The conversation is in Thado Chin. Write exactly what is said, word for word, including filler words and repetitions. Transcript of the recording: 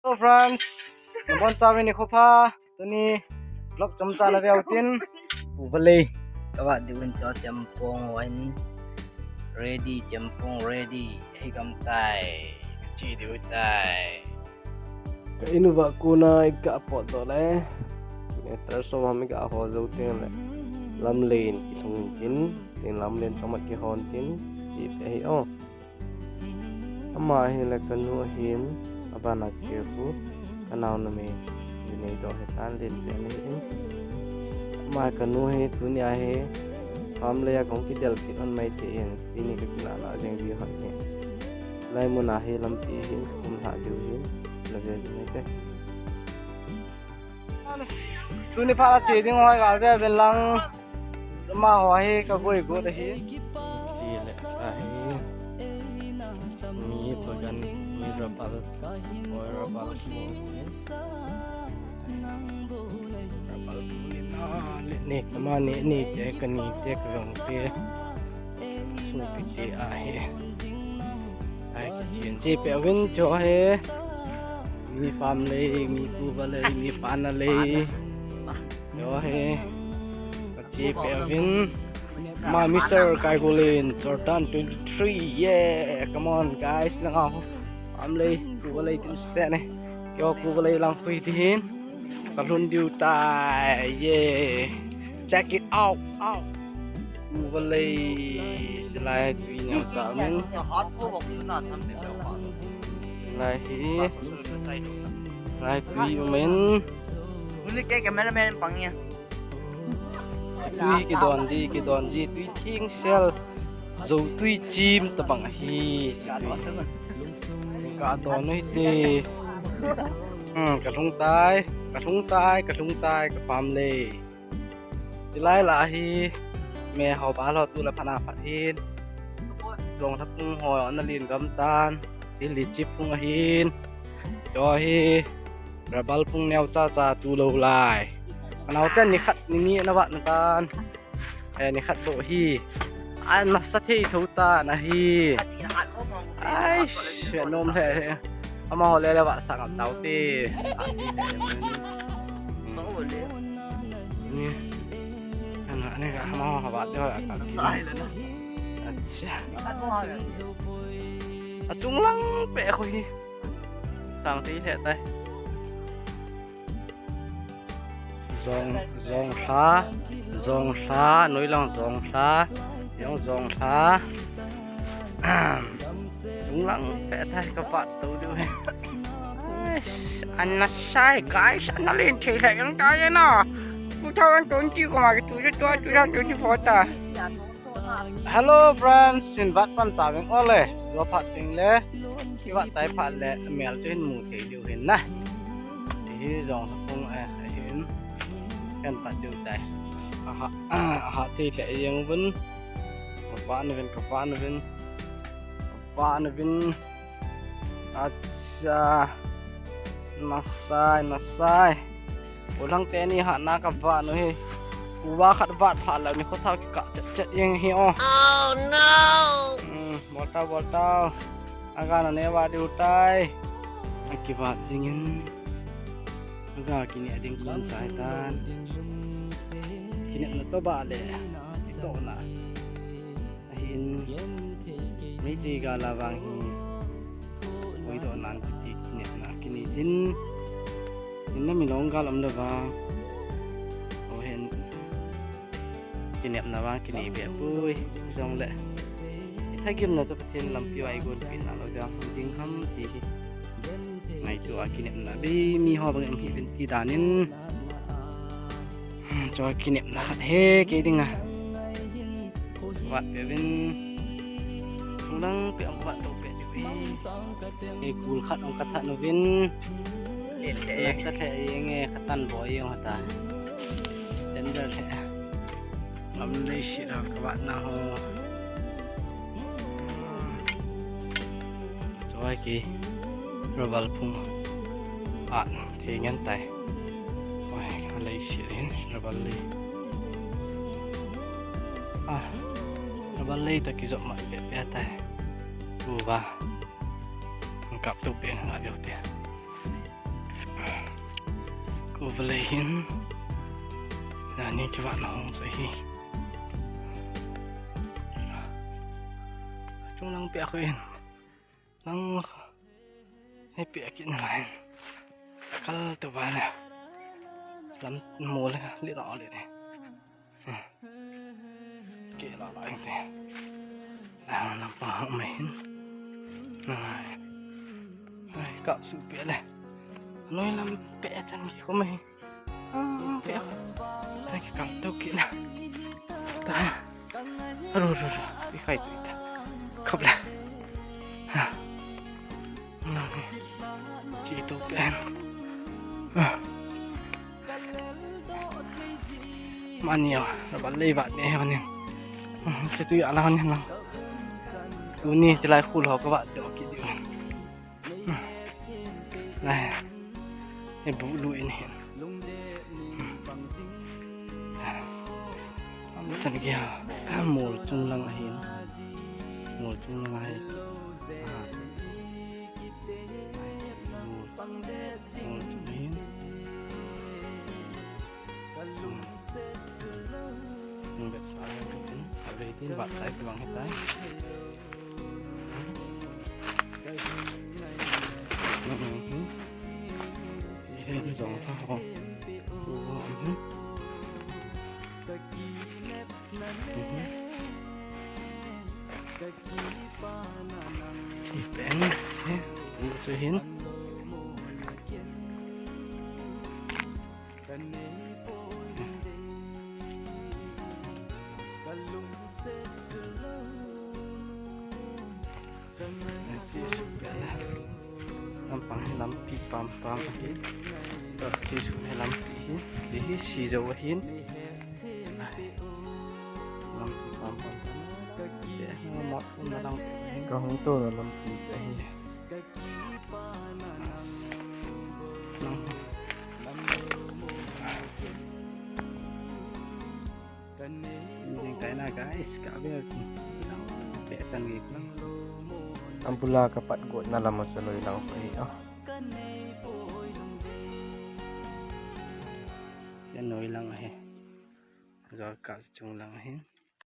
Hello friends, nabonchauvin nikho pha. Tuni vlog chomcha nave utin. Kuva lei kava diu hin, cho chempong wine ready, chempong ready. Hei gam tai, kachi diu tai. Ka inu va kuna iga potdoh le. Tuni tar som ham iga ho jou teng le. Lamlen kilhung tin, tin lamlen chom kihon tin. Ti pe hi o. Ama hi le kanu ahin, abana keu khu, kanao numei, dinei doh hi tan len pen ahin. Ama kanu hi, tunia hi, farm lei a kong kidel kit on mai te in, tuni ka kila na jeng ji hon hi. Lai mun a hi lampi hin, kum lha diu hin, na ve ji mai te. Tuni phat a che ding hoi gal ve ven lang. Amaho hi ka goi got ahi. Chi le ahi. Mi pagan, mi rabal, oi rabal ko. Rabal ko ni na, ni, ni, ama ni, ni te, kani te, kajong te. Supi te ahi. Ai, ka chin chi pe uvin cho hi. Mi farm lei, mi kuva lei, mi pana lei. Cho hi. Ka chi pe uvin. Ama Mister Kaigulin, Jordan twenty-three. Yeah, come on guys, lang ho. Farm lei, kuva lei tin se ne. Kio kuva lei lang pui tin. Ka lhun diu tai. Yeah. Check it out. Out. Kuva lei, lai tui neo cha min. Lai hi, lai tui umin. Tui kidon di, kidon di, tui thing sel. Jou tui chim tabang ahi. Ka don u hite. Hmm, ka lhung tai, ka lhung tai, ka lhung tai, ka farm lei. Tilai la hi, me ho ba lo tu la phana phat hin. Jong thapung ho na lin gam tan, tili chip phung ahin. Cho hi, rabal phung neo cha cha tu lo lai. Kanao ten ni khat, ni ni na vat na tan. Eh, ni khat bo hi. Ai, nasa thei tho tan ahi. Ai, nom he. Amaho le le va sa ngam tau te. Ni. Ana, ani ka amaho va te ho ka. Acha. Achung lang pe khu hi. Tang te he tai. Jong, jong lha, jong lha, noi lang jong lha, jong, jong lha. Ahem. Jong lang pe tai ka pat to diu. Ai, ana sai, guys, ana len thei lheh jeng tai na. Two thousand twenty ko ma ki tu, tu, two thousand twenty-four ta. Hello friends, hin vat pan ta veng ole. Lo phat ting le, ki vat tai phat le, mel chu hin mu thei diu hin na. Hi jong phung eh, hin. Kan pat diu tai. Aha, aha thei le jeng vun. Ka pa na vin, ka pa na vin. Ka pa na vin. Acha. Nasai, nasai. Ulang teni ha na ka vat nu hi. Kuva khat vat pha la ni kho thau ki ka chet chet jeng hi o. Oh no. Hmm, bol tau, bol tau. Aga na ne vat diu tai. Aki vat jingin. Aga kini ading kun chai tan. Kini na to ba le. To na. Ahin, Meitei gal a vang hi, hoidoh nan kiti kinepna kinei jin, in na Milong gal um le vang, o hin, kinepna vang kinei be pui, jong le, i thagim na to Pathen lampi vai gon pi na lo jang, ding ham ti hi. Ngaito a kinepna bei mi ho bang em hi uvin ti danin. Hmm, cho kinepna khat he kei dinga. Vat pe uvin. Ulang pe ang vat to pe diu hi. Kei kul khat ang ka that nu uvin. Nasa the ing e ka tan bo ing hata. Tender the. Lam lei si da ka vat na ho. Choi ki rabal phung a thei ngen tai. Oi, ka lei si rin rabal lei. Ah, rabal lei ta kijop ma pe pe tai. Uva. Kap tu pe na jo te. Uvalei hin. Nani kivat na hung sa hi. Chung lang pia ko in. Lang. He pia ki na lai. Kal tu ba na. Lam mo le li na le ne. Ke la la te. Na na pa mai hin. Ai. Ai, kap su pe le. Noi lam pe chan ki ko mai. Ah, pe. Ai, kap tu ki na. Ta. Aru, aru, aru. Ikai tu ta. Kap le. Ha. Chi tu pe. Ah. Mani ya, rubber lei bat ne honin. Hmm, se tu ya la honin lang. Tuni tilai khul ho ka bat jo ki di. Hmm. Lai. E bu lu in hin. Hmm. Am chan kia. Mol chung lang ahin. Mol chung lang ahin. Ah. Mol. Mol chung ahin. Hmm. Nung bet sa ka tin, a ve tin, bat chai ti bang hitai. Hmm. Ihe ni jong ta ho. Hmm. Hmm. Ipen, eh, bu chu hin. Lampang hi lampi pam pam ahi. Jesu hi lampi hi. Hi hi si jo ahin. Lampi pam pam pam. Mot um na lang. Ka hung to na lampi ahi. Ding tai na guys, ka be lang pe tan gi. Abula ka pat got na lam sa loi lang ko hi, oh. Yan noi lang ahi. Jor ka chung lang ahi.